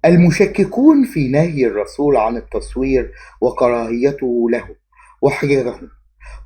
المشككون في نهي الرسول عن التصوير وكراهيته له وحججهم.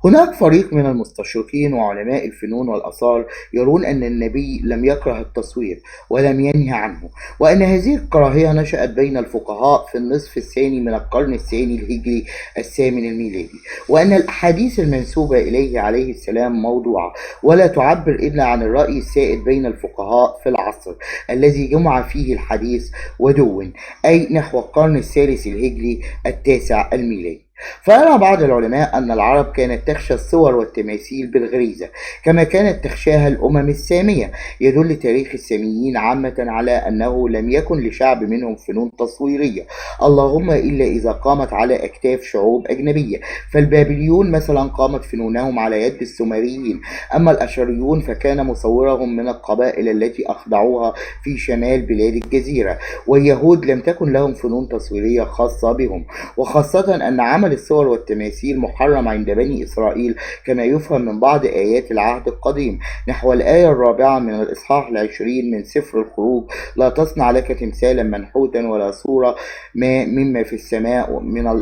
هناك فريق من المستشرقين وعلماء الفنون والآثار يرون أن النبي لم يكره التصوير ولم ينهي عنه، وأن هذه الكراهية نشأت بين الفقهاء في النصف الثاني من القرن الثاني الهجري الثامن الميلادي، وأن الأحاديث المنسوبة إليه عليه السلام موضوعة ولا تعبر إلا عن الرأي السائد بين الفقهاء في العصر الذي جمع فيه الحديث ودون، أي نحو القرن الثالث الهجري التاسع الميلادي. فيرى بعض العلماء أن العرب كانت تخشى الصور والتماثيل بالغريزة كما كانت تخشاها الأمم السامية. يدل تاريخ الساميين عامة على أنه لم يكن لشعب منهم فنون تصويرية، اللهم إلا إذا قامت على أكتاف شعوب أجنبية، فالبابليون مثلا قامت فنونهم على يد السومريين، أما الأشوريون فكان مصورهم من القبائل التي أخضعوها في شمال بلاد الجزيرة، واليهود لم تكن لهم فنون تصويرية خاصة بهم، وخاصة أن عمل الصور والتماثيل محرم عند بني إسرائيل كما يفهم من بعض آيات العهد القديم، نحو الآية الرابعة من الإصحاح العشرين من سفر الخروج: لا تصنع لك تمثالا منحوتا ولا صورة مما في السماء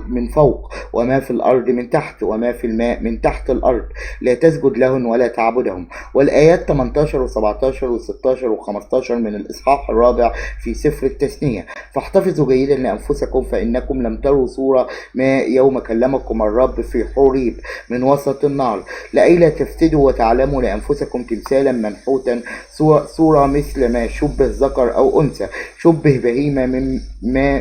من فوق وما في الأرض من تحت وما في الماء من تحت الأرض، لا تسجد لهن ولا تعبدهم. والآيات 18 و17 و16 و15 من الإصحاح الرابع في سفر التثنية: فاحتفظوا جيدا لأنفسكم فإنكم لم تروا صورة ما يوم كلمكم الرب في حوريب من وسط النار، لئلا تفسدوا وتعلموا لأنفسكم تمثالا منحوتا صورة مثل ما شبه ذكر أو أنثى، شبه بهيمة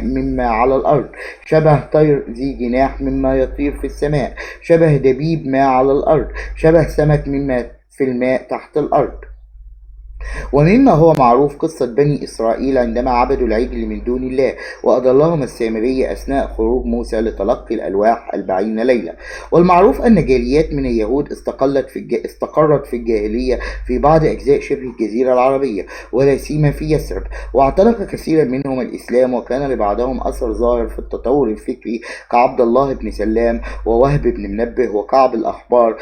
مما على الأرض، شبه طير ذي جناح مما يطير في السماء، شبه دبيب ما على الأرض، شبه سمك مما في الماء تحت الأرض. ومما هو معروف قصة بني إسرائيل عندما عبدوا العجل من دون الله وأضلهم السامري أثناء خروج موسى لتلقي الألواح 40 ليلة. والمعروف أن جاليات من اليهود استقرت في الجاهلية في بعض أجزاء شبه الجزيرة العربية ولا سيما في يثرب، واعتنق كثيرا منهم الإسلام، وكان لبعضهم أثر ظاهر في التطور الفكري كعبد الله بن سلام ووهب بن منبه وكعب الأحبار،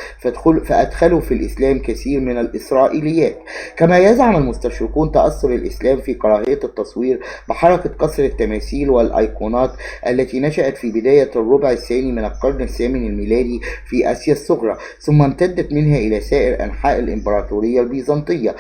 فأدخلوا في الإسلام كثير من الإسرائيليات. كما يزعم المستشرقون تأثر الإسلام في كراهية التصوير بحركة كسر التماثيل والأيقونات التي نشأت في بداية الربع الثاني من القرن الثامن الميلادي في آسيا الصغرى، ثم امتدت منها إلى سائر أنحاء الإمبراطورية البيزنطية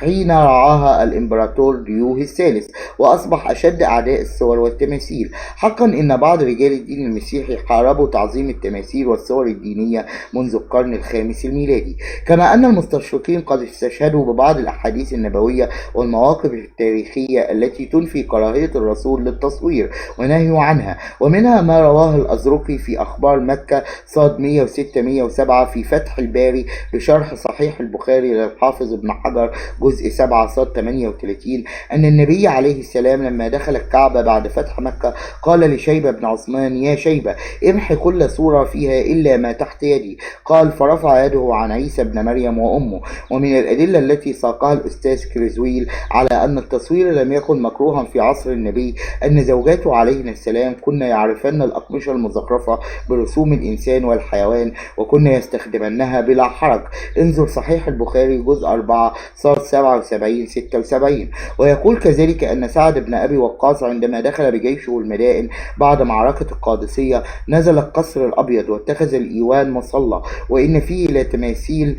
حين رعاها الإمبراطور ديوه الثالث، وأصبح أشد أعداء الصور والتماثيل. حقا إن بعض رجال الدين المسيحي حاربوا تعظيم التماثيل والصور الدينية منذ القرن الخامس الميلادي، كما أن المستشرقين قد استشهدوا ببعض الأحاديث النبوية والمواقف التاريخية التي تنفي كراهية الرسول للتصوير ونهيه عنها، ومنها ما رواه الأزرقي في أخبار مكة صاد 106-107 في فتح الباري بشرح صحيح البخاري للحافظ ابن حجر جزء 7 صاد 38 أن النبي عليه السلام لما دخل الكعبة بعد فتح مكة قال لشيبة بن عثمان: يا شيبة، امحي كل صورة فيها إلا ما تحت يدي. قال فرفع يده عن عيسى بن مريم وأمه. ومن الأدلة التي ساقها الأستاذ كريزويل على أن التصوير لم يكن مكروها في عصر النبي أن زوجاته عليهن السلام كن يعرفن الأقمشة المزخرفة برسوم الإنسان والحيوان وكن يستخدمنها بلا حرج. انظر صحيح البخاري جزء 4 صاد 77-76. ويقول كذلك أن سعد بن أبي وقاص عندما دخل بجيشه المدائن بعد معركة القادسية نزل القصر الأبيض واتخذ الإيوان مصلى، وإن فيه لتماثيل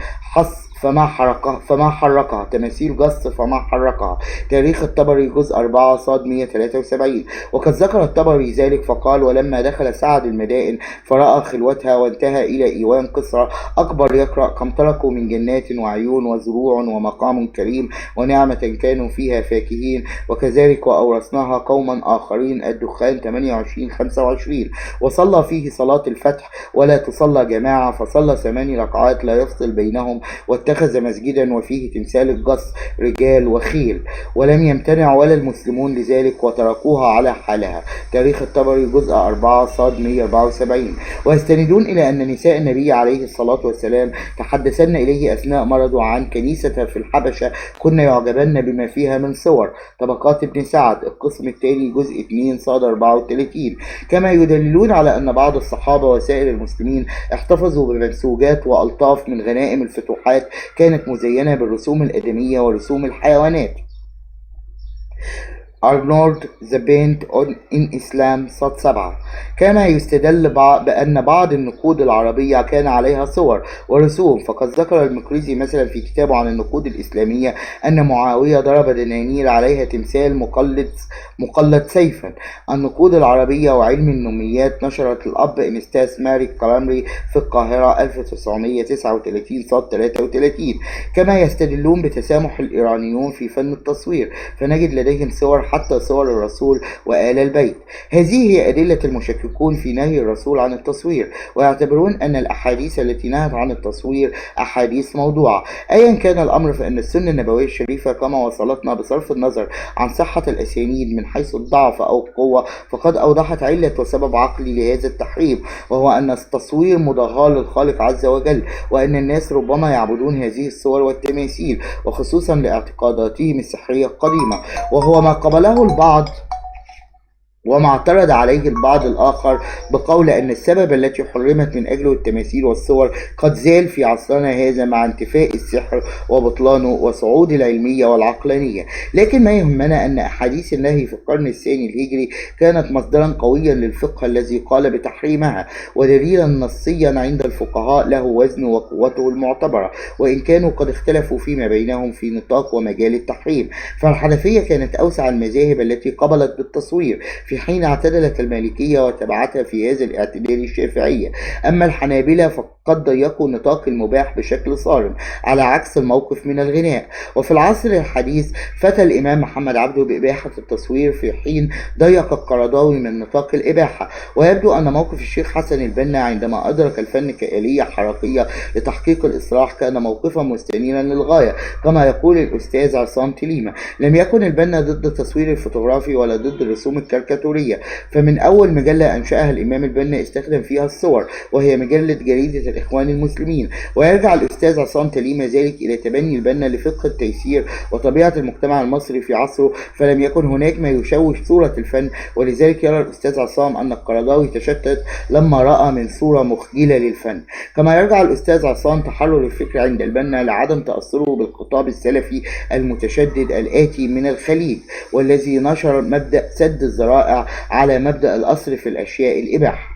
فما حركها تماثيل جص فما حركها. تاريخ الطبري جزء 4 صاد 173. وقد ذكر الطبري ذلك فقال: ولما دخل سعد المدائن فرأى خلوتها وانتهى إلى إيوان قصرى أكبر يقرأ: كم تركوا من جنات وعيون وزروع ومقام كريم ونعمة كانوا فيها فاكهين، وكذلك وأورثناها قوما آخرين. الدخان 28-25. وصلى فيه صلاة الفتح ولا تصلى جماعة، فصلى 8 ركعات لا يفصل بينهم، واتخذ مسجدا وفيه تمثال الجص رجال وخيل، ولم يمتنع ولا المسلمون لذلك وتركوها على حالها. تاريخ الطبري جزء 4 صاد 174. ويستندون إلى أن نساء النبي عليه الصلاة والسلام تحدثن إليه أثناء مرضه عن كنيسة في الحبشة كن يعجبن بما فيها من صور. طبقات ابن سعد القسم الثاني جزء 2 صاد 34. كما يدللون على أن بعض الصحابة وسائر المسلمين احتفظوا بمنسوجات وألطاف من غنائم الفتوحات كانت مزينة بالرسوم الآدمية ورسوم الحيوانات. أرنولد ذا بينت إن إسلام صد 7. كان يستدل بأن بعض النقود العربية كان عليها صور ورسوم، فقد ذكر المقريزي مثلا في كتابه عن النقود الإسلامية أن معاوية ضرب دنانير عليها تمثال مقلد سيفا. النقود العربية وعلم النوميات نشرت الأب إنستاس ماري كالامري في القاهرة 1939 صد 33. كما يستدلون بتسامح الإيرانيون في فن التصوير، فنجد لديهم صور حتى صور الرسول وآل البيت. هذه هي أدلة المشككون في نهي الرسول عن التصوير، ويعتبرون أن الأحاديث التي نهت عن التصوير أحاديث موضوعة. أيا كان الأمر، فإن السنة النبوية الشريفة كما وصلتنا بصرف النظر عن صحة الأسانيد من حيث الضعف أو القوة، فقد أوضحت علة وسبب عقلي لهذا التحريم، وهو أن التصوير مضاهاة للخالق عز وجل، وأن الناس ربما يعبدون هذه الصور والتماثيل وخصوصا لاعتقاداتهم السحرية القديمة، وهو ما قبله البعض وما اعترض عليه البعض الآخر بقول أن السبب التي حرمت من أجله التماثيل والصور قد زال في عصرنا هذا مع انتفاء السحر وبطلانه وصعود العلمية والعقلانية. لكن ما يهمنا أن أحاديث النهي في القرن الثاني الهجري كانت مصدرا قويا للفقه الذي قال بتحريمها، ودليلا نصيا عند الفقهاء له وزنه وقوته المعتبرة، وإن كانوا قد اختلفوا فيما بينهم في نطاق ومجال التحريم. فالحنفية كانت أوسع المذاهب التي قبلت بالتصوير، في حين اعتدلت المالكية وتبعتها في هذا الاعتدال الشافعية. أما الحنابلة فقد ضيقوا نطاق المباح بشكل صارم، على عكس الموقف من الغناء. وفي العصر الحديث فتى الإمام محمد عبده بإباحة التصوير، في حين ضيق القرضاوي من نطاق الإباحة. ويبدو أن موقف الشيخ حسن البنا عندما أدرك الفن كآلية حركية لتحقيق الإصلاح كان موقفا مستنيرا للغاية. كما يقول الأستاذ عصام تليمة: لم يكن البنا ضد التصوير الفوتوغرافي ولا ضد الرسوم الكاريكاتورية، فمن أول مجلة أنشأها الإمام البنا استخدم فيها الصور، وهي مجلة جريدة الإخوان المسلمين. ويرجع الأستاذ عصام تليمة ذلك إلى تبني البنا لفقه التيسير وطبيعة المجتمع المصري في عصره، فلم يكن هناك ما يشوش صورة الفن. ولذلك يرى الأستاذ عصام أن القرضاوي تشتت لما رأى من صورة مخجلة للفن. كما يرجع الأستاذ عصام تحرر الفكر عند البنا لعدم تأثره بالخطاب السلفي المتشدد الآتي من الخليج، والذي نشر مبدأ سد الذرائع على مبدأ الأصل في الأشياء الإباحة.